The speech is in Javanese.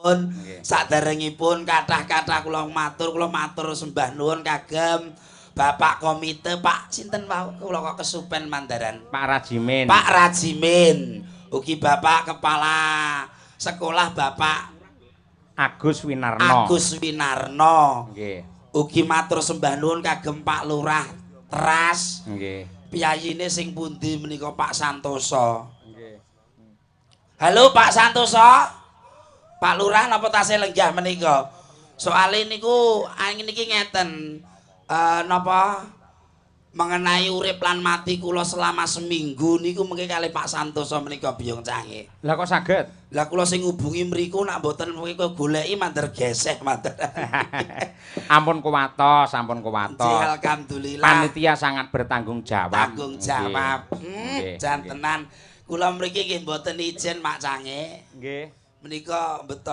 Nggih. Saderengipun kathah-kathah kula matur sembah nuwun kagem Bapak Komite, Pak sinten wau, kula kok kesupen mandaran. Pak Rajimin. Pak Rajimin. Ugi Bapak Kepala Sekolah, Bapak Agus Winarno. Agus Winarno. Nggih. Ugi matur sembah nuwun kagem Pak Lurah Teras. Nggih. Piyayine sing pundi menika, Pak Santoso? Nggih. Halo, Pak Santoso. Pak Lurah napa tasih lenggah menika? Soale niku angin niki ngeten. Napa mengenai urip lan mati kula selama seminggu niku mengke kalih Pak Santoso menika, Biyung Cange. Lah, kok saged? Lah, kula sing ngubungi mriku, nak mboten mriku goleki mandher geseh mandher. Ampun kuwatos, ampun kuwatos. Nggih, alhamdulillah. Panitia sangat bertanggung jawab. Tanggung jawab. Nggih, Jan tenan. Kula mriki nggih mboten ijen, Mak Cange. Nggih. Menika beto